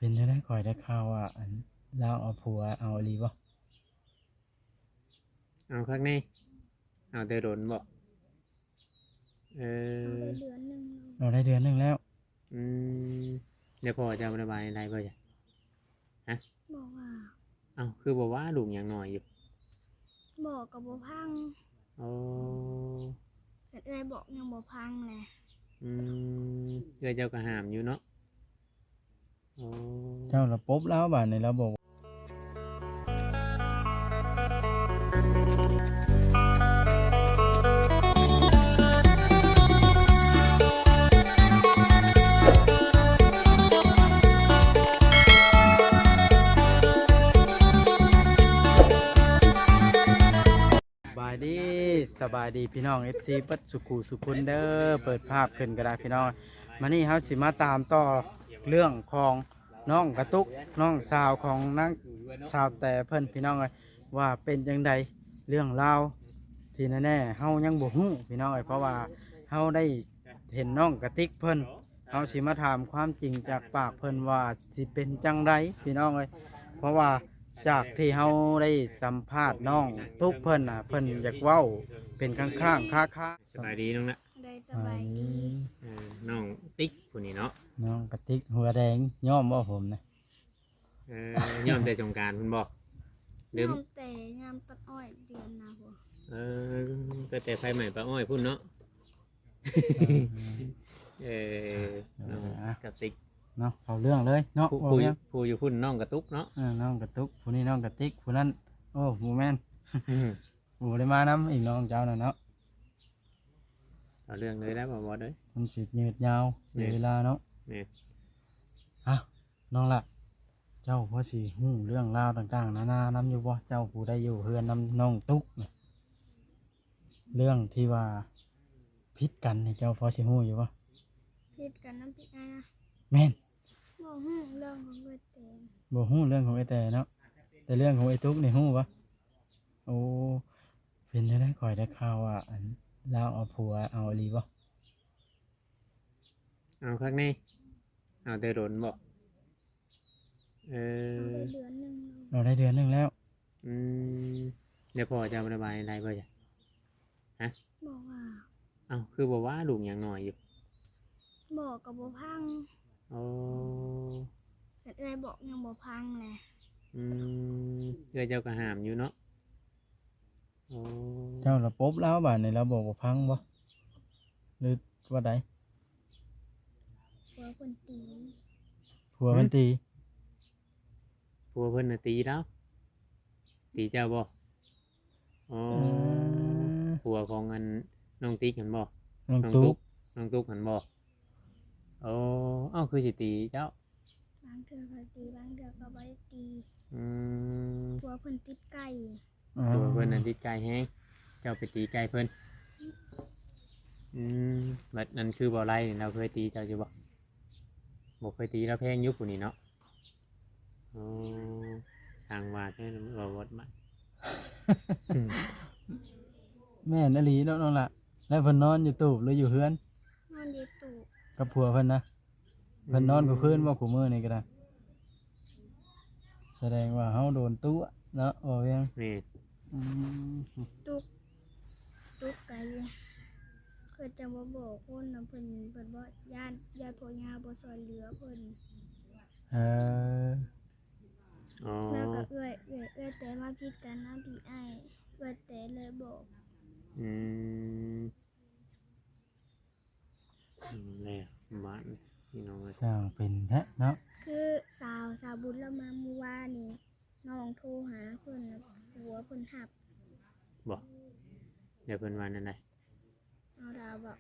ປັນຈັ່ງໃດ? ຂ້ອຍໄດ້ຂ່າວວ່າ ອັນ ລາວເອົາຜົວເອົາອີ່ຫຼີບໍ່? ເອົາຄັກແນ່ ເອົາແຕ່ດົນບໍ່? ເອີ ເອົາໄດ້ເດືອນໜຶ່ງແລ້ວ ເອົາໄດ້ເດືອນໜຶ່ງແລ້ວ. ອືມ ແລ້ວພໍ່ເຈົ້າບໍ່ໄດ້ວ່າຫຍັງໃດບໍ່? ຮະ? ບໍ່ວ່າ. ເອົ້າ ຄືບໍ່ວ່າ? ລູກຍັງນ້ອຍຢູ່. ບອກກໍບໍ່ຟັງ. ໂອ້ ຄັນເອື້ອຍບອກຍັງບໍ່ຟັງແຫຼະ. ອືມ ເອື້ອຍເຈົ້າກໍຫ້າມຢູ່ເນາະ. ໂອ້ ເຈົ້າລະປົບລາວບາດນີ້ ລາວບອກ. ສະບາຍດີ ສະບາຍດີພີ່ນ້ອງ ເອັຟຊີ ເບິດສູ່ຄູ່ສູ່ຄົນເດີ. ເປີດພາບຂຶ້ນກໍໄດ້ພີ່ນ້ອງ. ມື້ນີ້ເຮົາຊິມາຕາມຕໍ່ເລື່ອງຂອງນ້ອງກະຕຸກ ນ້ອງສາວຂອງນາງສາວແຕເພິ່ນພີ່ນ້ອງເອີຍ ວ່າເປັນຈັ່ງໃດເລື່ອງລາວ. ທີ່ແນ່ໆ ເຮົາຍັງບໍ່ຮູ້ພີ່ນ້ອງເອີຍ ເພາະວ່າເຮົາໄດ້ເຫັນນ້ອງກະຕິກເພິ່ນ ເຮົາຊິມາຖາມຄວາມຈິງຈາກປາກເພິ່ນວ່າຊິເປັນຈັ່ງໃດພີ່ນ້ອງເອີຍ. ເພາະວ່າຈາກທີ່ເຮົາໄດ້ສຳພາດນ້ອງຕຸກເພິ່ນນະ ເພິ່ນຢາກເວົ້າເປັນຄ້າງໆຄາໆ. ສະບາຍດີນ້ອງນະ. ໂດຍ ສະບາຍດີ. ເອີ ນ້ອງຕິກຜູ້ນີ້ເນາະ ນ້ອງກະຕິກຫົວແດງ ຍ້ອມບໍ່ຜົມນະ? ເອີ ຍ້ອມແຕ່ສົງການພຸ້ນບໍ່? ຫຼື ຍ້ອມແຕ່ຍາມຕັດອ້ອຍເດືອນນາພຸ້ນ. ເອີ ກໍແຕ່ໄຟໄໝ້ປ່າອ້ອຍພຸ້ນເນາະ. ເອີ ເອີ ນ້ອງກະຕິກເນາະ. ເຂົ້າເລື່ອງເລີຍເນາະ ຜູ້ ຜູ້ຢູ່ພຸ້ນນ້ອງກະຕຸກເນາະ. ເອີ ນ້ອງກະຕຸກ ຜູ້ນີ້ນ້ອງກະຕິກ ຜູ້ນັ້ນ ໂອ້ ບໍ່ແມ່ນ. ອືມ ບໍ່ໄດ້ມານຳອີກນ້ອງເຈົ້ານັ້ນເນາະ. ເອົາເລື່ອງເລີຍແລ້ວ ບໍ່ ບໍ່ເດີ ມັນຊິຍືດຍາວ ແມ່ນ ເວລາເນາະ. ແມ່ນ. ເອົ້າ ນ້ອງລະ ເຈົ້າພໍຊິຮູ້ເລື່ອງລາວຕ່າງໆນານານຳຢູ່ບໍ່? ເຈົ້າຜູ້ໄດ້ຢູ່ເຮືອນນຳນ້ອງຕຸກນະ ເລື່ອງທີ່ວ່າຜິດກັນນີ້ ເຈົ້າພໍຊິຮູ້ຢູ່ບໍ່? ຜິດກັນນຳພີ່ອ້າຍນະ? ແມ່ນ. ບໍ່ຮູ້ເລື່ອງຂອງເອື້ອຍແຕ ບໍ່ຮູ້ເລື່ອງຂອງເອື້ອຍແຕເນາະ ແຕ່ເລື່ອງຂອງເອື້ອຍຕຸກນີ້ຮູ້ບໍ່? ໂອ້ ເປັນຈັ່ງໃດ? ຂ້ອຍໄດ້ຂ່າວວ່າ ອັນ ລາວເອົາຜົວເອົາອີ່ຫຼີບໍ່? ເອົາຄັກແນ່ ເອົາແຕ່ດົນບໍ່? ເອີ ເອົາໄດ້ເດືອນໜຶ່ງແລ້ວ ເອົາໄດ້ເດືອນໜຶ່ງແລ້ວ. ອືມ ແລ້ວພໍ່ເຈົ້າບໍ່ໄດ້ວ່າຫຍັງໃດບໍ່? ຮະ? ບໍ່ວ່າ. ເອົ້າ ຄືບໍ່ວ່າ? ລູກຍັງນ້ອຍຢູ່. ບອກກໍບໍ່ຟັງ. ໂອ້ ຄັນເອື້ອຍບອກຍັງບໍ່ຟັງແຫຼະ. ອືມ ເອື້ອຍເຈົ້າກໍຫ້າມຢູ່ເນາະ. ໂອ້ ເຈົ້າລະປົບລາວບາດນີ້ ລາວບອກບໍ່ຟັງບໍ່ ຫຼືວ່າໃດ? ຜົວເພິ່ນຕີ. ຜົວເພິ່ນຕີ. ຫຶ? ຜົວເພິ່ນນະຕີລາວ? ຕີເຈົ້າບໍ່? ອໍ ເອີ ຜົວຂອງອັນນ້ອງຕິກຫັ້ນບໍ່? ນ້ອງຕຸກ ນ້ອງຕຸກຫັ້ນບໍ່? ໂອ້ ເອົ້າ ຄືຊິຕີເຈົ້າ? ບາງເທື່ອກໍຕີ ບາງເທື່ອກໍບໍ່ໄດ້ຕີ. ອືມ ຜົວເພິ່ນຕິດໄກ່. ອໍ ຜົວເພິ່ນນັ້ນຕິດໄກ່ແຮງ ເຈົ້າໄປຕີໄກ່ເພິ່ນ. ອືມ ບັດນັ້ນຄືບໍ່ໄລ່ນີ້ ລາວເຄີຍຕີເຈົ້າຢູ່ບໍ່? ບໍ່ເຄີຍຕີ ລາວແພງຢູ່ຜູ້ນີ້ເນາະ. ໂອ້ ຊ່າງວ່າແທ້ ເວົ້າວອດມາ. ແມ່ນອີ່ຫຼີເນາະນ້ອງລະ. ແລ້ວເພິ່ນນອນຢູ່ຕູບ ຫຼື ຢູ່ເຮືອນ? ນອນຢູ່ຕູບ. ກັບຜົວເພິ່ນນະ? ເພິ່ນນອນ ອືມ ຄູ່ຄືນບໍ່ ຄູ່ມື້ນີ້ກໍໄດ້? ສະແດງວ່າເຮົາໂດນຕົວະເນາະ ບໍ່ວຽງ? ແມ່ນ. ອືມ ຕຸກ ຕຸກໄກ ເພິ່ນຈະບໍ່ບອກຄົນນະ ເພິ່ນ ເພິ່ນບໍ່ ຢ້ານ ຢ້ານພວກຍ່າບໍ່ຊ່ອຍເຫຼືອເພິ່ນ. ເອີ ອໍ ແລ້ວກໍເອື້ອຍ ເອື້ອຍ ເອື້ອຍແຕມາຜິດກັນນຳພີ່ອ້າຍ ເອື້ອຍແຕເລີຍບອກ. ອືມ ແລ້ວບາດນີ້ພີ່ນ້ອງເອີຍ ຊ່າງເປັນແທ້ເນາະ. ຄືສາວ ສາວບຸນລາວມາມື້ວານນີ້ ນ້ອງໂທຫາເພິ່ນ ແລ້ວຜົວເພິ່ນຮັບ. ບໍ່ ແລ້ວເພິ່ນວ່າແນວໃດ? ເຮົາຖາມວ່າ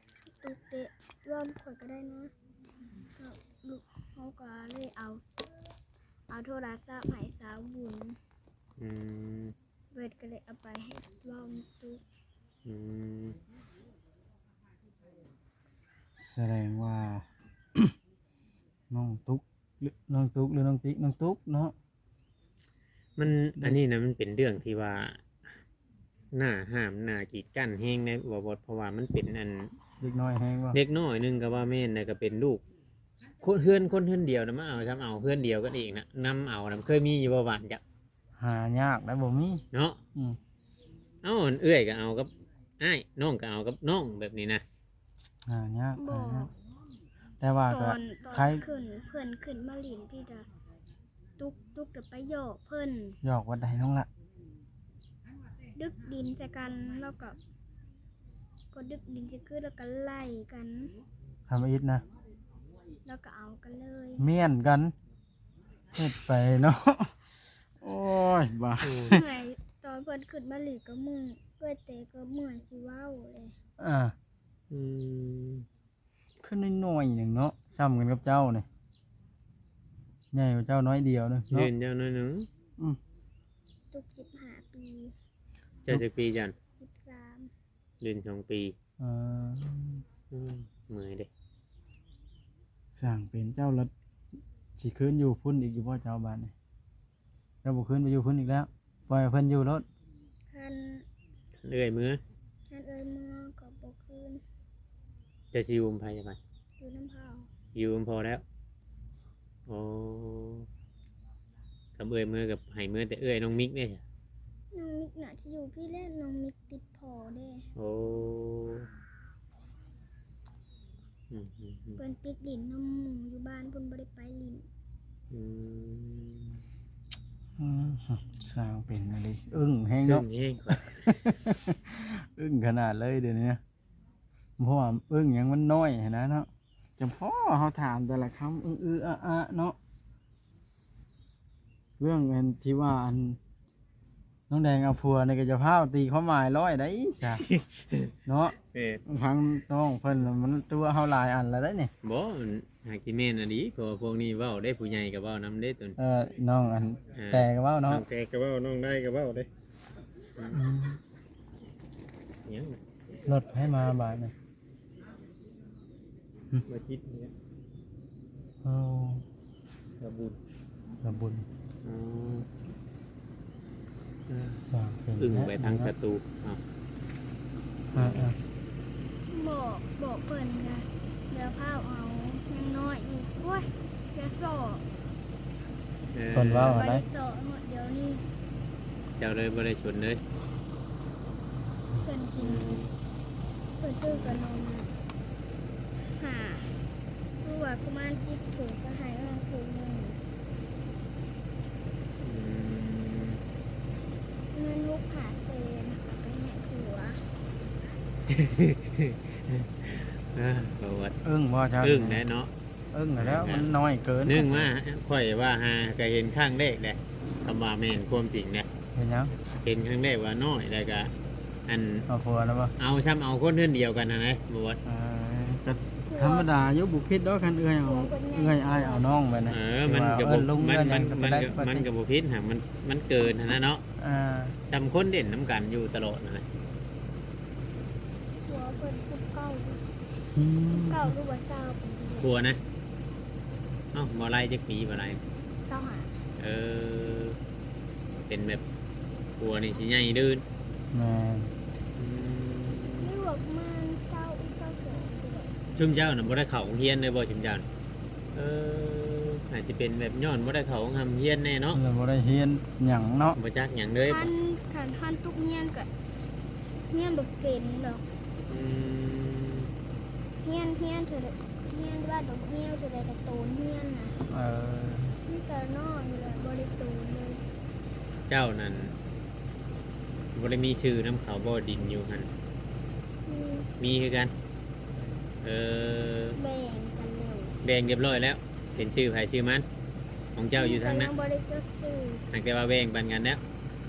ຕຸກເຕະລວມຂ້ອຍກໍໄດ້ນະ. ເຮົາ ເຮົາກໍເລີຍເອົາ ເອົາໂທລະສັບໃຫ້ສາວບຸນ. ອືມ ເພິ່ນກໍເລີຍເອົາໄປໃຫ້ລອງຕຸກ. ອືມ ສະແດງວ່າ ນ້ອງຕຸກ ຫຼື ນ້ອງຕຸກ ຫຼື ນ້ອງຕິກ? ນ້ອງຕຸກເນາະ. ມັນ ອັນນີ້ນະ ມັນເປັນເລື່ອງທີ່ວ່າ ໜ້າຫ້າມ ໜ້າກີດກັ້ນແຮງໃດ໋ ບໍ່ ບໍ່ ເພາະວ່າມັນເປັນອັນ ເດັກນ້ອຍແຮງບໍ່? ເດັກນ້ອຍໜຶ່ງກໍວ່າແມ່ນ ແລ້ວກໍເປັນລູກ ຄົນເຮືອນ ຄົນເຮືອນດຽວນະ ມາເອົາ ຊຳເອົາເຮືອນດຽວກັນເອງນະ ນຳເອົານະ ເຄີຍມີຢູ່ບໍ່ບ້ານເຈົ້າ? ຫາຍາກໄດ໋ ບໍ່ມີເນາະ. ອືມ ເອົ້າ ເອື້ອຍກໍເອົາກັບອ້າຍ ນ້ອງກໍເອົາກັບນ້ອງ ແບບນີ້ນະ. ຫາຍາກ ບໍ່ ຫາຍາກ ແຕ່ວ່າກໍ ຕອນ ຕອນ ໃຄ ຂຶ້ນ ເພິ່ນຂຶ້ນມາຫຼິ້ນພີ້ກະ ຕຸກ ຕຸກກໍໄປຢອກເພິ່ນ. ຢອກວັນໃດນ້ອງລະ? ດຶກດິນໃສ່ກັນ ແລ້ວກໍ ກໍດຶກດິນໃສ່ຄືນ ແລ້ວກໍໄລ່ກັນ. ທຳອິດນະ ແລ້ວກໍເອົາກັນເລີຍ ມ້ຽນກັນ. ເຮັດໄປເນາະ. ໂອ້ຍ ບ້າ. ເມື່ອຍ ຕອນເພິ່ນຂຶ້ນມາຫຼິ້ນກໍເມື່ອຍ ເອື້ອຍແຕ່ກໍເມື່ອຍຊິເວົ້າເລີຍ. ອ່າ ອືມ ຄືນ້ອຍໆໜຶ່ງເນາະ ສ່ຳກັນກັບເຈົ້ານີ້ ໃຫຍ່ກວ່າເຈົ້າໜ້ອຍດຽວໜຶ່ງເນາະ ເຫັນເຈົ້າໜ້ອຍໜຶ່ງ. ອືມ ຕຸກສິບຫ້າປີ. ເຈົ້າຈັກປີຈັນ? ສິບສາມ. ເປັນສອງປີ. ເອີ ອືມ ເມື່ອຍເດ້. ສ້າງເປັນເຈົ້າລະ ຊິຄືນຢູ່ພຸ້ນອີກຢູ່ບໍ່ເຈົ້າບາດນີ້? ເຈົ້າບໍ່ຄືນໄປຢູ່ພຸ້ນອີກແລ້ວ ປ່ອຍໃຫ້ເພິ່ນຢູ່ໂລດ. ຄັນ ຄັນເອື້ອຍເມືອ ຄັນເອື້ອຍເມືອກໍບໍ່ຄືນ. ເຈົ້າຊິຢູ່ນຳໃຜລະບາດ? ຢູ່ນຳພໍ່. ຢູ່ນຳພໍ່ແລ້ວ. ໂອ້ ຄັນເອື້ອຍເມືອກໍໃຫ້ເມືອແຕ່ເອື້ອຍ. ນ້ອງມິກເດ້? ນ້ອງມິກໜ້າຈະຢູ່ພີ້ແຫຼະ ນ້ອງມິກຕິດພໍ່ເດ້. ໂອ້ ອືມໆໆ ເພິ່ນຕິດຫຼິ້ນນຳໝູ່ຢູ່ບ້ານ ເພິ່ນບໍ່ໄດ້ໄປຫຼິ້ນ. ອືມ ອືມ ສ້າງເປັນອີ່ຫຼີ ອຶ້ງແຮງເນາະ ອຶ້ງແຮງ ອຶ້ງຂະໜາດເລີຍດຽວນີ້ນະ ເພາະວ່າອຶ້ງຫຍັງມັນນ້ອຍຫັ້ນນະເນາະ. ຈຳພໍເຮົາຖາມແຕ່ລະຄຳ ອຶ້ງອືອອະອະເນາະ. ເລື່ອງອັນທີ່ວ່າອັນ ນ້ອງແດງເອົາຜົວນີ້ກໍຢ່າຟ້າວຕີຄວາມໝາຍຮ້ອຍໄດ້ຊະ ເນາະ. ເອີ ທາງນ້ອງເພິ່ນມັນຕົວະເຮົາຫຼາຍອັນແລ້ວໄດ໋ນີ້. ບໍ່ ມັນຫາກຊິແມ່ນອີ່ຫຼີ ເພາະວ່າພວກນີ້ເວົ້າເດ້ ຜູ້ໃຫຍ່ກໍເວົ້ານຳເດ້ຕົນ. ເອີ ນ້ອງອັນ ເອີ ແຕ່ກໍເວົ້າເນາະ ນ້ອງແຕ່ກໍເວົ້າ ນ້ອງໄດ້ກໍເວົ້າເດ້. ອືມ ຫຍັງ ລົດໃຜມາບາດນີ້? ມາທິດນີ້. ໂອ້ ລະບຸນ ລະບຸນ. ອືມ ສ້າງເປັນ ອຶ້ງໄປທາງສະຕູເນາະ. ເອີໆ ບອກ ບອກເພິ່ນກະຢ່າຟ້າວເອົາ ຍັງນ້ອຍຢູ່. ໂອ້ຍ ຢ່າຊໍ້. ເອີ ເພິ່ນເວົ້າຫັ້ນໃດ໋ ບໍ່ໄດ້ຊໍ້ຮອດດຽວນີ້. ເຈົ້າເລີຍບໍ່ໄດ້ຊົນເລີຍ. ເພິ່ນກິນ ອືມ ເພິ່ນຊື້ຂະໜົມ ຫາ ຄືວ່າປະມານສິບຖົງ ກໍໃຫ້ນ້ອງຖົງໜຶ່ງ. ອືມ ເງິນຫົກຫ້າແສນ ເອົາໄປໃຫ້ຜົວ. ເອີ ປະຫວັດ ອຶ້ງບໍ່ເຈົ້າ? ອຶ້ງແດ່ເນາະ. ອຶ້ງຫັ້ນແຫຼ້ວ ມັນນ້ອຍເກີນ. ໜຶ່ງມາ ຂ້ອຍວ່າຫາກໍເຫັນຄັ້ງແລກເດ້ ຄຳວ່າແມ່ນຄວາມຈິງເດ້. ເຫັນຫຍັງ? ເຫັນຄັ້ງແລກວ່ານ້ອຍ ແລ້ວກໍ ອັນ ເອົາຜົວແລ້ວບໍ່? ເອົາ ຊ່ຳເອົາຄົນເຮືອນດຽວກັນຫັ້ນນະ ບໍ່ວ່າ. ເອີ ກໍທຳມະດາຢູ່ ບໍ່ຜິດດອກ ຄັນເອື້ອຍເອົາ ເອື້ອຍອ້າຍເອົານ້ອງໄປນະ. ເອີ ມັນກໍບໍ່ ມັນ ມັນ ມັນກໍບໍ່ຜິດຫັ້ນ ມັນ ມັນເກີນຫັ້ນນະເນາະ. ເອີ ຊ່ຳຄົນຫຼິ້ນນຳກັນຢູ່ຕະຫຼອດຫັ້ນນະ. ຜົວເພິ່ນສິບເກົ້າ ອືມ ສິບເກົ້າຫຼືວ່າຊາວປີ. ຜົວນະ? ເອົ້າ ບໍ່ຫຼາຍຈັກປີ ບໍ່ຫຼາຍ. ຊາວຫ້າ. ເອີ ເປັນແບບ ຜົວນີ້ຊິໃຫຍ່ເດີ. ແມ່ນ. ອືມ ຫຼືວ່າປະມານຊາວເອັດ ຊາວສອງ. ຊຸມເຈົ້ານະບໍ່ໄດ້ເຂົ້າໂຮງຮຽນເລີຍບໍ່ ຊຸມເຈົ້ານະ? ເອີ ອາດຈະເປັນແບບຍ້ອນບໍ່ໄດ້ເຂົ້າໂຮງຮ່ຳໂຮງຮຽນແດ່ເນາະ. ເອີ ບໍ່ໄດ້ຮຽນຫຍັງເນາະ ບໍ່ຈັກຫຍັງເລີຍ. ຄັນ ຄັນ ຄັນຕົກຮຽນກໍຮຽນບໍ່ເປັນດອກ. ອືມ ຮຽນ ຮຽນເທື່ອໃດ ຮຽນວ່າດອກຮຽວເທື່ອໃດກໍໂຕນຮຽນນະ. ເອີ ມີແຕ່ນ້ອຍແຫຼະ ບໍ່ໄດ້ໂຕນເລີຍ. ເຈົ້ານັ້ນ ບໍ່ໄດ້ມີຊື່ນຳເຂົາບໍ່ ດິນຢູ່ຫັ້ນ? ມີ ມີຄືກັນ. ເອີ ແບ່ງກັນແລ້ວ ແບ່ງຮຽບຮ້ອຍແລ້ວ ເປັນຊື່ໃຜຊື່ມັນ ຂອງເຈົ້າຢູ່ທາງນັ້ນ. ຍັງບໍ່ໄດ້ຈົດຊື່ ຫາກແຕ່ວ່າແບ່ງປັນກັນແລ້ວ.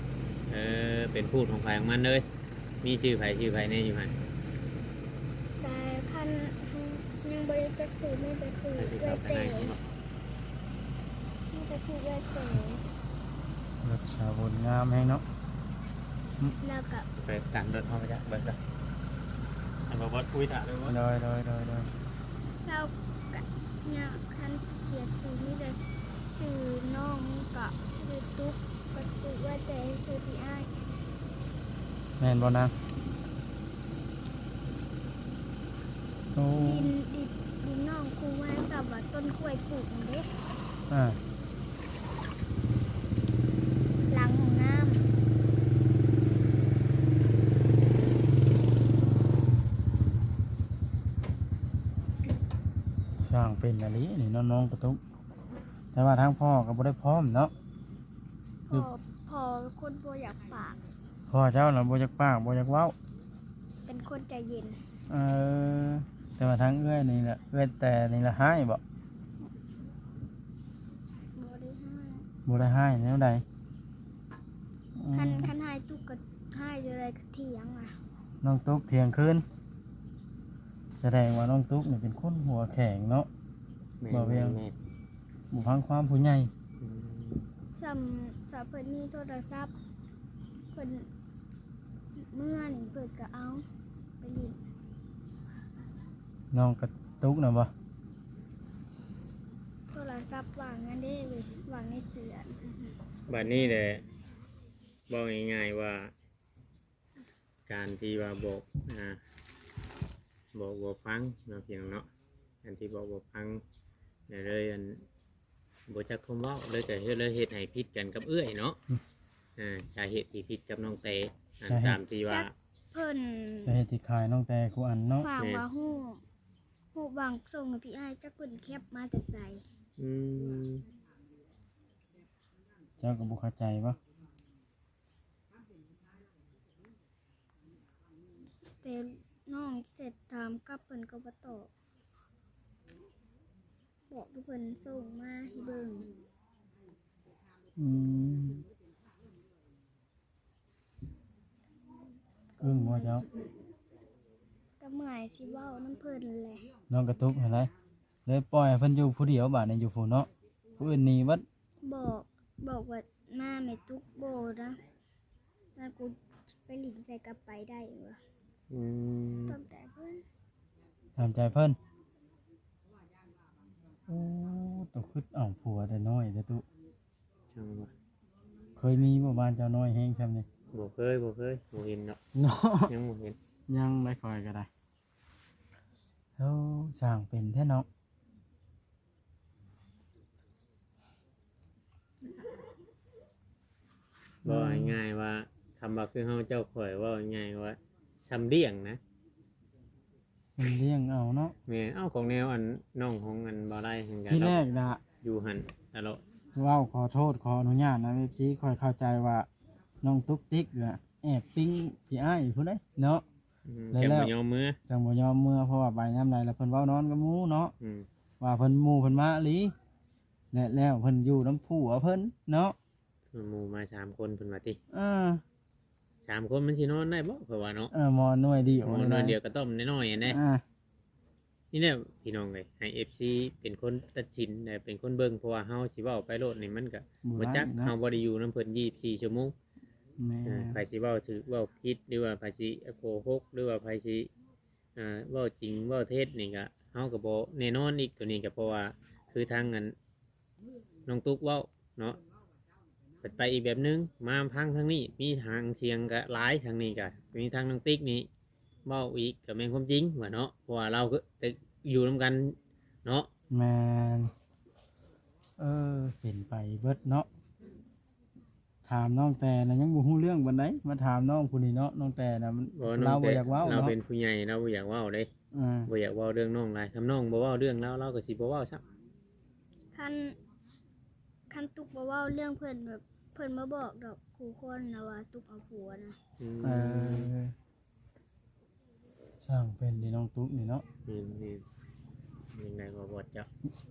ເອີ ເປັນພູດຂອງໃຜຂອງມັນເລີຍ. ມີຊື່ໃຜຊື່ໃຜແດ່ຢູ່ຫັ້ນ? ແຕ່ຄັນຍັງບໍ່ໄດ້ຈັກຊື່ ມີແຕ່ຊື່ເອື້ອຍແຕ່ ມີແຕ່ຊື່ເອື້ອຍແຕ່. ລົດສາວບຸນງາມແຮງເນາະ. ແລ້ວກໍໄປກັນລົດເຮົາໄປຈ້ະເບິ່ງເດີ. ອັນບໍ່ບອດຄຸຍຖ້າເດີ. ໂດຍ ໂດຍ ໂດຍ ໂດຍ. ແລ້ວກໍຍາກ ຄັນກຽດຊື່ ມີແຕ່ຊື່ນ້ອງ ກໍຊື່ຕຸກ ກໍຕຸກ ເອື້ອຍແຕ່ ຊື່ພີ່ອ້າຍ. ແມ່ນບໍ່ນາງ? ໂອ້ ດິນ ດິນ ດິນນ້ອງຄູ່ມາສະບາຍ. ຕົ້ນກ້ວຍປູກຫັ້ນເດ້ ອ່າ ຫຼັງຫ້ອງນ້ຳ. ຊ່າງເປັນອີ່ຫຼີນີ້ເນາະ ນ້ອງກະຕຸກ. ແຕ່ວ່າທາງພໍ່ກໍບໍ່ໄດ້ພ້ອມເນາະ. ພໍ່ ພໍ່ເປັນຄົນບໍ່ຢາກປາກ. ພໍ່ເຈົ້ານະບໍ່ຢາກປາກ ບໍ່ຢາກເວົ້າ ເປັນຄົນໃຈເຢັນ. ເອີ ແຕ່ວ່າທາງເອື້ອຍນີ້ລະ ເອື້ອຍແຕ່ນີ້ລະຮ້າຍບໍ່? ບໍ່ໄດ້ຮ້າຍ. ບໍ່ໄດ້ຮ້າຍແນວໃດ? ອືມ ຄັນ ຄັນຮ້າຍຕຸກກໍຮ້າຍຢູ່ໃດກໍຖຽງອະ. ນ້ອງຕຸກຖຽງຄືນ. ສະແດງວ່ານ້ອງຕຸກນີ້ເປັນຄົນຫົວແຂງເນາະ. ແມ່ນ ບໍ່ວຽງ ແມ່ນ ບໍ່ຟັງຄວາມຜູ້ໃຫຍ່. ອືມ ສ່ຳ ສ່ຳເພິ່ນມີໂທລະສັບ ເພິ່ນເມື່ອນີ້ເພິ່ນກໍເອົາໄປຫຼິ້ນ. ນ້ອງກະຕຸກນະບໍ່? ໂທລະສັບວາງນັ້ນເດ້ເວີຍ ວາງໃນເສື້ອ. ບາດນີ້ແຫຼະ ເວົ້າງ່າຍໆວ່າ ການທີ່ວ່າບອກ ອ່າ ບອກບໍ່ຟັງເນາະ ພີ່ນ້ອງເນາະ. ການທີ່ບອກບໍ່ຟັງ ແລ້ວເລີຍ ອັນ ບໍ່ຈັກຄວາມເວົ້າ ເລີຍກະເຮັດ ເລີຍເຮັດໃຫ້ຜິດກັນກັບເອື້ອຍເນາະ. ອືມ ອ່າ ສາເຫດທີ່ຜິດກັບນ້ອງແຕ ອັນ ສາເຫດ ຕາມທີ່ວ່າ ຈັກເພິ່ນ ສາເຫດທີ່ຂາຍນ້ອງແຕຄູ່ອັນເນາະ. ຄວາມ ແມ່ນ ວ່າຮູບ ຮູບຫວ່າງສົ່ງໃຫ້ພີ່ອ້າຍ ຈັກເພິ່ນແຄັບມາແຕ່ໃສ. ອືມ ເຈົ້າກໍບໍ່ເຂົ້າໃຈບໍ່? ແຕ່ນ້ອງແຊັດຖາມກັບເພິ່ນກໍບໍ່ຕອບ ບອກໃຫ້ເພິ່ນສົ່ງມາໃຫ້ເບິ່ງ. ອືມ ອຶ້ງບໍ່ເຈົ້າ? ກໍເມື່ອຍຊິເວົ້ານຳເພິ່ນແຫຼະ. ນ້ອງກະຕຸກຫັ້ນໃດ ເລີຍປ່ອຍໃຫ້ເພິ່ນຢູ່ຜູ້ດຽວບາດນີ້ ຢູ່ຜູ້ເນາະ ຜູ້ອື່ນໜີເບິດ. ບອກ ບອກວ່າມາແມ່ຕຸກບໍ່ນະ ວ່າກູໄປຫຼິ້ນໃສກໍໄປໄດ້ວ່າ. ອືມ ຕາມໃຈເພິ່ນ ຕາມໃຈເພິ່ນ. ໂອ້ ໂຕຄືເອົາຜົວແຕ່ນ້ອຍແທ້ຕຸ. ຈັ່ງວ່າ ເຄີຍມີບໍ່ ບ້ານເຈົ້ານ້ອຍແຮງຊ່ຳນີ້? ບໍ່ເຄີຍ ບໍ່ເຄີຍ ບໍ່ເຫັນດອກເນາະ. ຍັງບໍ່ເຫັນ ຍັງໄດ້ ຂ້ອຍກໍໄດ້. ໂອ້ ຊ່າງເປັນແທ້ເນາະ. ເວົ້າງ່າຍໆວ່າ ຄຳວ່າຄືເຮົາເຈົ້າຂ້ອຍ ເວົ້າງ່າຍໆວ່າຊ່ຳລ້ຽງນະ. ມັນລ້ຽງເອົາເນາະ. ແມ່ນ ເອົ້າ ຂອງແນວອັນ ນ້ອງຂອງອັນບໍ່ໄດ້ຫັ້ນກະ ທີແລກນະ ຢູ່ຫັ້ນຕະຫຼອດ. ເວົ້າຂໍໂທດ ຂໍອະນຸຍາດນະ ເອັຟຊີ ຂ້ອຍເຂົ້າໃຈວ່ານ້ອງຕຸກຕິກນະ ແອບປີ້ງພີ່ອ້າຍພຸ້ນເດ້ເນາະ. ອືມ ແລ້ວຈັ່ງບໍ່ຍອມເມືອ ຈັ່ງບໍ່ຍອມເມືອ ເພາະວ່າໄປຍາມໃດລະເພິ່ນເວົ້ານອນກັບໝູ່ເນາະ. ອືມ ວ່າເພິ່ນ ໝູ່ເພິ່ນມາອີ່ຫຼີ ແລະ ແລ້ວເພິ່ນຢູ່ນຳຜົວເພິ່ນເນາະ. ໝູ່ມາສາມຄົນເພິ່ນວ່າຕິ. ເອີ ສາມຄົນມັນຊິນອນໄດ້ບໍ່ ຂ້ອຍວ່າເນາະ. ເອີ ໝໍນໜ່ວຍດຽວ ໝໍໜ່ວຍດຽວ ກະຕ້ອມນ້ອຍໆຫັ້ນເດ້. ອ່າ ນີ້ແຫຼະພີ່ນ້ອງເອີຍ ໃຫ້ເອັຟຊີເປັນຄົນຕັດສິນ ແລະ ເປັນຄົນເບິ່ງ ເພາະວ່າເຮົາຊິເວົ້າໄປໂລດນີ້ ມັນກະບໍ່ຈັກ ບໍ່ໄດ້ນະ ເຮົາບໍ່ໄດ້ຢູ່ນຳເພິ່ນຊາວສີ່ຊົ່ວໂມງ. ແມ່ນ ເອີ ໃຜຊິເວົ້າຖືກເວົ້າຜິດ ຫຼືວ່າໃຜຊິໂກຫົກ ຫຼືວ່າໃຜຊິ ອ່າ ເວົ້າຈິງເວົ້າເທັດນີ້ກະ ເຮົາກະບໍ່ແນ່ນອນອີກ. ໂຕນີ້ກະເພາະວ່າຄືທາງອັນ ນ້ອງຕຸກເວົ້າເນາະ ເພິ່ນໄປອີກແບບໜຶ່ງ ມາຟັງທາງນີ້ ມີຫາງສຽງກະຫຼາຍ ທາງນີ້ກະມີ ທາງນ້ອງຕິກນີ້ເວົ້າອີກກະແມ່ນຄວາມຈິງວ່າເນາະ ເພາະວ່າລາວກໍໄດ້ຢູ່ນຳກັນເນາະ. ແມ່ນ ເອີ ເປັນໄປເບິດເນາະ. ຖາມນ້ອງແຕ່ນະຍັງບໍ່ຮູ້ເລື່ອງປານໃດ ມາຖາມນ້ອງຜູ້ນີ້ເນາະ. ນ້ອງແຕ່ນະ ມັນ ລາວບໍ່ຢາກເວົ້າເນາະ ລາວເປັນຜູ້ໃຫຍ່ ລາວບໍ່ຢາກເວົ້າເດ້. ອ່າ ບໍ່ຢາກເວົ້າເລື່ອງນ້ອງຫຼາຍ ຄັນນ້ອງບໍ່ເວົ້າເລື່ອງລາວ ລາວກໍຊິບໍ່ເວົ້າຊ້ຳ. ຄັນ ຄັນຕຸກບໍ່ເວົ້າເລື່ອງເພິ່ນ ແບບເພິ່ນບໍ່ບອກດອກ ຄູ່ຄົນນະວ່າຕຸກເອົາຜົວນະ. ອືມ ເອີ ຊ່າງເປັນເດ້ນ້ອງຕຸກນີ້ເນາະ. ແມ່ນໆ ຍັງໄດ້ບໍ່ບອດເຈົ້າ?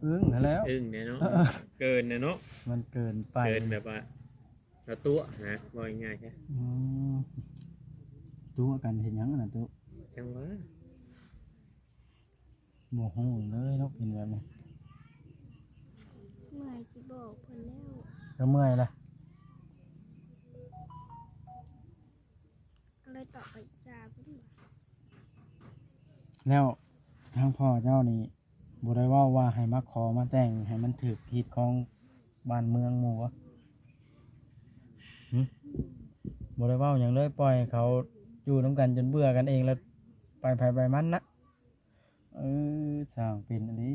ອຶ້ງຫັ້ນແຫຼ້ວ ອຶ້ງແດ່ເນາະ. ເອີ ເກີນແດ່ເນາະ ມັນເກີນໄປ ເກີນແບບວ່າ ລາວຕົວະຫັ້ນນະ ເວົ້າງ່າຍໆຊະ. ອືມ ຕົວະກັນເຮັດຫຍັງຫັ້ນນະຕຸ? ຈັ່ງຫວາ ບໍ່ຮູ້ເລີຍເນາະ ເປັນແບບນີ້. ເມື່ອຍຊິບອກເພິ່ນແລ້ວ ກໍເມື່ອຍລະ ກໍເລີຍຕອບໄປຈ້າເພິ່ນ. ແລ້ວທາງພໍ່ເຈົ້ານີ້ບໍ່ໄດ້ເວົ້າວ່າໃຫ້ມາຂໍມາແຕ່ງໃຫ້ມັນຖືກຮີດຄອງ ບ້ານເມືອງໝູ່ບໍ່? ຫຶ? ບໍ່ໄດ້ເວົ້າຫຍັງເລີຍ ປ່ອຍເຂົາຢູ່ນຳກັນຈົນເບື່ອກັນເອງ ແລ້ວໄປໃຜໄປມັນນະ. ເອີ ຊ່າງເປັນອີ່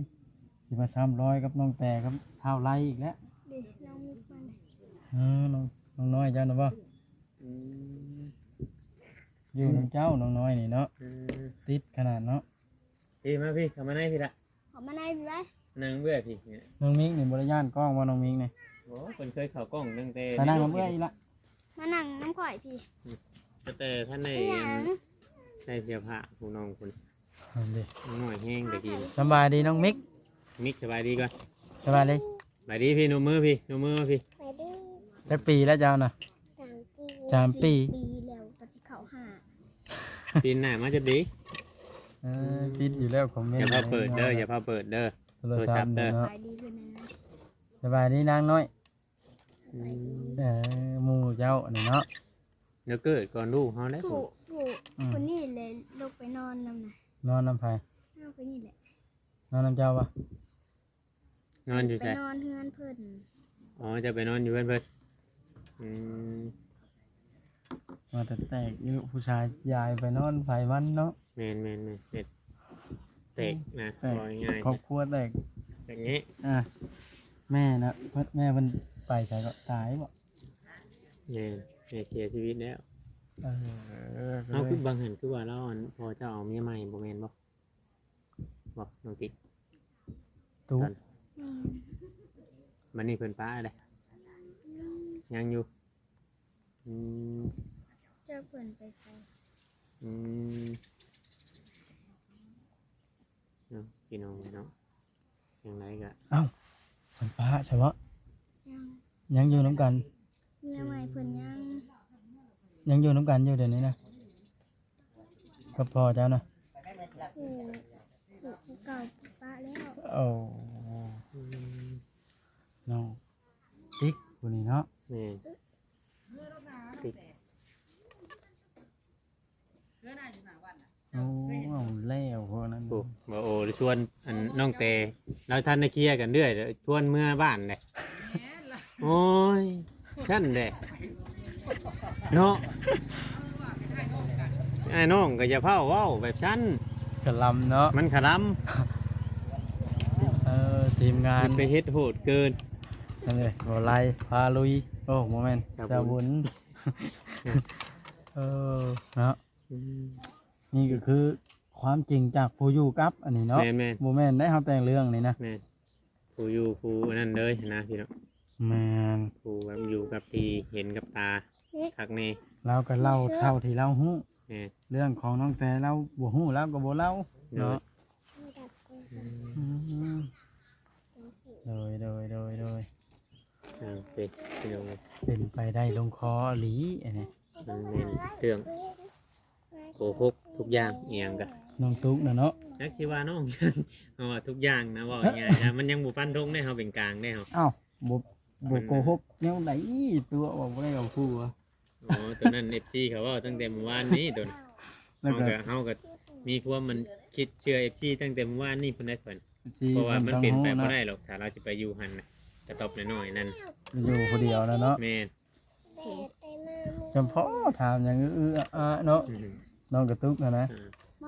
ຫຼີ. ຊິມາຊ້ຳລອຍກັບນ້ອງແຕກັບທ້າວໄລອີກແລ້ວ. ເດ້ ນ້ອງມິກມັນ ເອີ ນ້ອງ ນ້ອງນ້ອຍເຈົ້ານະບໍ່? ອືມ ຢູ່ນຳເຈົ້ານ້ອງນ້ອຍນີ້ເນາະ. ເອີ ຕິດຂະໜາດເນາະ. ເອີ ມາພີ້ ເຂົ້າມາໃນພີ້ລະ ເຂົ້າມາໃນພີ້ໄວ້ ນັ່ງເບື້ອຍພີ້. ນ້ອງມິກນີ້ບໍ່ໄດ້ຢ້ານກ້ອງບໍ່ ນ້ອງມິກນີ້? ໂອ້ ເພິ່ນເຄີຍເຂົ້າກ້ອງຕັ້ງແຕ່ ມານັ່ງນຳເອື້ອຍອີກລະ ມານັ່ງນຳຂ້ອຍພີ້. ອືມ ແຕ່ທ່ານໄດ້ ອີຫຍັງ ອັນ ໃສ່ເສື້ອຜ້າຜູ້ນ້ອງພຸ້ນ ນັ້ນເດ້ ນ້ອຍແຮງຕະກີ້. ສະບາຍດີນ້ອງມິກ. ມິກ ສະບາຍດີກ່ອນ. ສະບາຍດີ ສະບາຍດີພີ້ ນົບມືພີ້ ນົບມືມາພີ້. ສະບາຍດີ. ຈັກປີແລ້ວເຈົ້ານະ? ສາມປີ. ສາມປີ ສີ່ປີແລ້ວ ກໍຊິເຂົ້າຫ້າ. ປີໜ້າມາຈັກປີ? ເອີ ປິດຢູ່ແລ້ວ ຄອມເມັນ ຢ່າພາເປີດເດີ ຢ່າພາເປີດເດີ ໂທລະສັບເດີ. ສະບາຍດີເພິ່ນນະ ສະບາຍດີນາງນ້ອຍ. ອືມ ເອີ ໝູ່ເຈົ້າອັນນີ້ເນາະ ແລ້ວເກີດກ່ອນລູກເຮົາໄດ໋. ຜູ້ ຜູ້ ອືມ ຜູ້ນີ້ແຫຼະ ລົງໄປນອນນຳນະ. ນອນນຳໃຜ? ນອນຜູ້ນີ້ແຫຼະ. ນອນນຳເຈົ້າບໍ່? ນອນຢູ່ໃສ? ໄປນອນເຮືອນເພິ່ນ. ອໍ ເຈົ້າໄປນອນຢູ່ເຮືອນເພິ່ນ. ອືມ ວ່າແຕ່ແຕກຢູ່ ຜູ້ຊາຍຢາຍໄປນອນໃຜມັນເນາະ. ແມ່ນໆໆ ເຮັດແຕກນະ ແຕກ ເວົ້າງ່າຍໆ ຄອບຄົວແຕກ ແຕກແຍະ. ອ່າ ແມ່ນະ ເພິ່ນ ແມ່ເພິ່ນໄປໃສກໍຕາຍບໍ່? ແມ່ນ ແມ່ເສຍຊີວິດແລ້ວ. ເອີ ເຮົາຄືບາງຫັ້ນ ຄືວ່າລາວ ອັນ ພໍ່ເຈົ້າເອົາເມຍໃໝ່ບໍ່ແມ່ນບໍ່? ບໍ່ ນ້ອງຕິກ ຕູ ຕອນ ອືມ ບັດນີ້ເພິ່ນປະແລ້ວ ອືມ ຍັງຢູ່. ອືມ ຈັກເພິ່ນໄປໃສ. ອືມ ເນາະ ພີ່ນ້ອງເນາະ ຈັ່ງໃດກໍ ເອົ້າ ເພິ່ນປະຊະເບາະ? ຍັງ ຍັງຢູ່ນຳກັນ. ເມຍໃໝ່ເພິ່ນຍັງ ຍັງຢູ່ນຳກັນຢູ່ດຽວນີ້ນະ ກັບພໍ່ເຈົ້ານະ? ຜູ້ ຜູ້ເກົ່າປະແລ້ວ. ໂອ້ ອືມ ນ້ອງຕິກຜູ້ນີ້ເນາະ. ແມ່ນ ຕິກ. ໂອ້ ເອົາແລ້ວພວກນັ້ນ. ໂອ້ ບໍ່ໂອ້ ຊວນອັນນ້ອງແຕ ລາວທັນໄດ້ເຄຍກັນເລື້ອຍ ຊວນເມືອບ້ານເດ້. ໂອ້ຍ ຊັ້ນເດ້ເນາະ ອ້າຍນ້ອງກໍຢ່າເຝົ້າເວົ້າແບບຊັ້ນ ກະລຳເນາະ ມັນກະລຳ. ເອີ ທີມງານ ໄປເຮັດໂຫດເກີນ. ນັ້ນເດ້ ບໍ່ໄລ່ ພາລຸຍ. ໂອ້ ບໍ່ແມ່ນ ເຈົ້າບຸນ. ເອີ ເນາະ. ອືມ ນີ້ກໍຄືຄວາມຈິງຈາກຜູ້ຢູ່ກັບອັນນີ້ເນາະ. ແມ່ນໆ ບໍ່ແມ່ນໄດ້ເຮົາແຕ່ງເລື່ອງນີ້ນະ. ແມ່ນ ຜູ້ຢູ່ຜູ້ອັນນັ້ນເລີຍນະພີ່ນ້ອງ. ແມ່ນ ຜູ້ແບບຢູ່ກັບທີ່ເຫັນກັບຕາຄັກແນ່. ລາວກໍເລົ່າເທົ່າທີ່ລາວຮູ້. ແມ່ນ ເລື່ອງຂອງນ້ອງແຕລາວບໍ່ຮູ້ ລາວກໍບໍ່ເລົ່າເນາະ. ໂດຍ ອືມ ໂດຍ ໂດຍ ໂດຍ ໂດຍ. ເອີ ເປັນ ເປັນໄປໄດ້ລົງຄໍອີ່ຫຼີອັນນີ້. ມັນແມ່ນເລື່ອງໂກຫົກທຸກຢ່າງອີ່ຫຍັງກະ ນ້ອງຕຸກນະເນາະ. ຈັກຊິວ່ານ້ອງຫຍັງ ເພາະວ່າທຸກຢ່າງນະ ເວົ້າງ່າຍໆນະ ມັນຍັງບໍ່ຟັນທົງເດ້ ເຮົາເປັນກາງເດ້ເຮົາ. ອ້າວ ບໍ່ ບໍ່ໂກຫົກແນວໃດ ຕົວະວ່າບໍ່ໄດ້ເອົາຜົວ. ອໍ ຕົວນັ້ນເອັຟຊີເຂົາເວົ້າຕັ້ງແຕ່ມື້ວານນີ້ຕົວນັ້ນ. ເຮົາກະ ເຮົາກະມີຄວາມມັນຄິດເຊື່ອເອັຟຊີຕັ້ງແຕ່ມື້ວານນີ້ພຸ້ນໄດ໋ເພິ່ນ. ເພາະວ່າມັນເປັນໄປບໍ່ໄດ້ດອກ ຖ້າລາວຊິໄປຢູ່ຫັ້ນນະ ກະຕອບນ້ອຍໆນັ້ນ ຢູ່ຜູ້ດຽວນະເນາະ. ແມ່ນ ຈຳພໍຖາມຫຍັງອືໆອາໆເນາະ. ອືມ ນ້ອງກະຕຸກຫັ້ນນະ. ອ່າ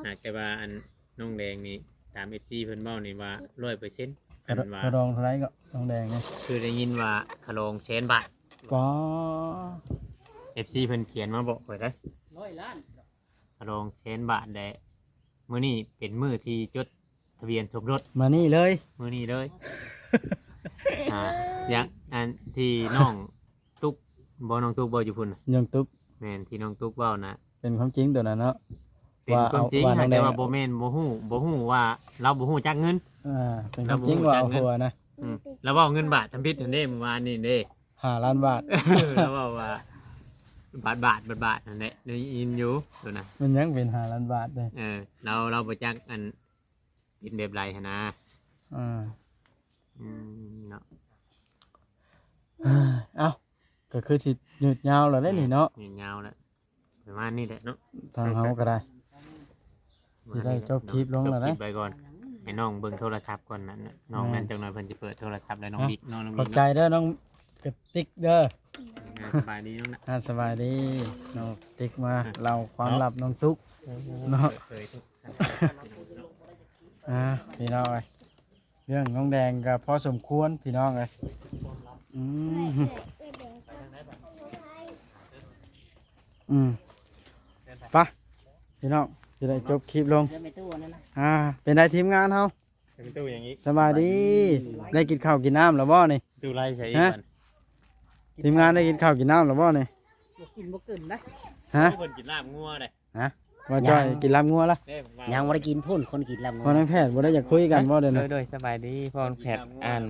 ຫາກແຕ່ວ່າອັນນ້ອງແດງນີ້ ຕາມເອັຟຊີເພິ່ນເວົ້ານີ້ວ່າຮ້ອຍເປີເຊັນ ອັນວ່າ ຄ່າດອງເທົ່າໃດເກາະນ້ອງແດງນີ້? ຄືໄດ້ຍິນວ່າຄ່າດອງແສນບາດ. ປາ ເອັຟຊີເພິ່ນຂຽນມາບອກຂ້ອຍໄດ໋ ຮ້ອຍລ້ານ. ຄ່າດອງແສນບາດແຫຼະ. ມື້ນີ້ເປັນມື້ທີ່ຈົດທະບຽນສົມລົດ. ມານີ້ເລີຍ ມື້ນີ້ເລີຍ. ອ່າ ຢ່າງອັນທີ່ນ້ອງຕຸກບໍ່ ນ້ອງຕຸກບໍ່ຢູ່ພຸ້ນນະ? ນ້ອງຕຸກ ແມ່ນ ທີ່ນ້ອງຕຸກເວົ້ານະ ເປັນຄວາມຈິງຕົວນັ້ນເນາະ. ເປັນຄວາມຈິງ ແຕ່ວ່າບໍ່ແມ່ນ ບໍ່ຮູ້ ບໍ່ຮູ້ວ່າ ລາວບໍ່ຮູ້ຈັກເງິນ. ອ່າ ເປັນຄວາມຈິງວ່າເອົາຜົວນະ. ອືມ ລາວເວົ້າເງິນບາດທຳອິດຫັ້ນເດ້ ມື້ວານນີ້ເດ້. ຫ້າລ້ານບາດ. ລາວເວົ້າວ່າບາດ ບາດ ບາດ ບາດ ນັ້ນແຫຼະ ໄດ້ຍິນຢູ່ໂຕນັ້ນ. ມັນຍັງເປັນຫ້າລ້ານບາດເດ້. ເອີ ລາວ ລາວບໍ່ຈັກອັນເປັນແບບໃດຫັ້ນນະ. ອ່າ ອືມ ເນາະ. ເອົ້າ ກໍຄືຊິຍືດຍາວແລ້ວເດ້ນີ້ເນາະ. ຍືດຍາວແລ້ວ. ປະມານນີ້ແຫຼະເນາະ ທາງເຮົາກໍໄດ້ ຊິໄດ້ຈົບຄລິບລົງແລ້ວເດ້. ຈົບຄລິບໄປກ່ອນ ໃຫ້ນ້ອງເບິ່ງໂທລະສັບກ່ອນນັ້ນ. ນ້ອງນັ້ນ ແມ່ນ ຈັກໜ່ອຍເພິ່ນຊິເປີດໂທລະສັບແລ້ວ ນ້ອງ ອ່ະ ບິກເນາະ ນ້ອງບິກ. ຂອບໃຈເດີນ້ອງກະຕິກເດີ. ອ່າ ສະບາຍດີນ້ອງນະ. ອ່າ ສະບາຍດີ ນ້ອງກະຕິກມາ ອ່ະ ເລົ່າຄວາມ ເນາະ ລັບນ້ອງຕຸກ ເອີ ເນາະ. ເປີດເຜີຍທຸກ ອ່າ ພີ່ນ້ອງເອີຍ. ເລື່ອງນ້ອງແດງກໍພໍສົມຄວນພີ່ນ້ອງເອີຍ. ອືມ ອືມ ໄປພີ່ນ້ອງ ຊິໄດ້ຈົບຄລິບລົງ. ເດີນໄປຕູ້ນັ້ນນະ. ອ່າ ເປັນໃດທີມງານເຮົາ? ເປັນຕູ້ຫຍັງອີກ? ສະບາຍດີ. ສະບາຍດີ. ໄດ້ກິນເຂົ້າກິນນ້ຳແລ້ວບໍ່ນີ້? ຕູ້ໄລ່ໃສ່ອີກ ຮະ? ບັດ ທີມງານໄດ້ກິນເຂົ້າກິນນ້ຳແລ້ວບໍ່ນີ້? ບໍ່ກິນບໍ່ເກີນນະ. ຮະ? ເພິ່ນກິນລາບງົວເດ້. ຮະ? ວ່າຈ້ອຍ ຍັງ ກິນລາບງົວລະ? ເດ້ ຍັງບໍ່ໄດ້ກິນພຸ້ນ ຄົນກິນລາບງົວ. ພໍ່ນາງແພດບໍ່ໄດ້ຢາກຄຸຍກັນບໍ່ເດ? ໂດຍ ໂດຍ ສະບາຍດີ ພໍ່ນາງແພດ. ອ່ານ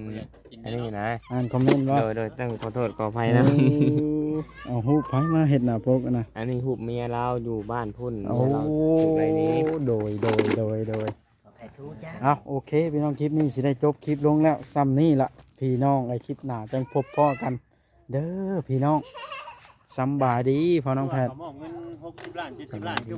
ອັນນີ້ນະ ອ່ານຄອມເມັນບໍ່? ໂດຍ ໂດຍ ຕ້ອງຂໍໂທດຂໍອະໄພນຳ. ເອີ ເອົາຮູບໃຜມາເຮັດໜ້າປົກນະ? ອັນນີ້ຮູບເມຍລາວຢູ່ບ້ານພຸ້ນ. ໂອ້ ເມຍລາວຢູ່ໃນນີ້. ໂດຍ ໂດຍ ໂດຍ ໂດຍ. ເອົາ ໂອເຄພີ່ນ້ອງ ຄລິບນີ້ຊິໄດ້ຈົບຄລິບລົງແລ້ວສ່ຳນີ້ລະພີ່ນ້ອງເອີຍ. ຄລິບໜ້າຈັ່ງພົບພໍ້ກັນເດີພີ່ນ້ອງ. ສຳບາຍດີພໍ່ນາງແພດ. ເຂົາມອບເງິນຫົກສິບລ້ານ ເຈັດສິບລ້ານ ຄື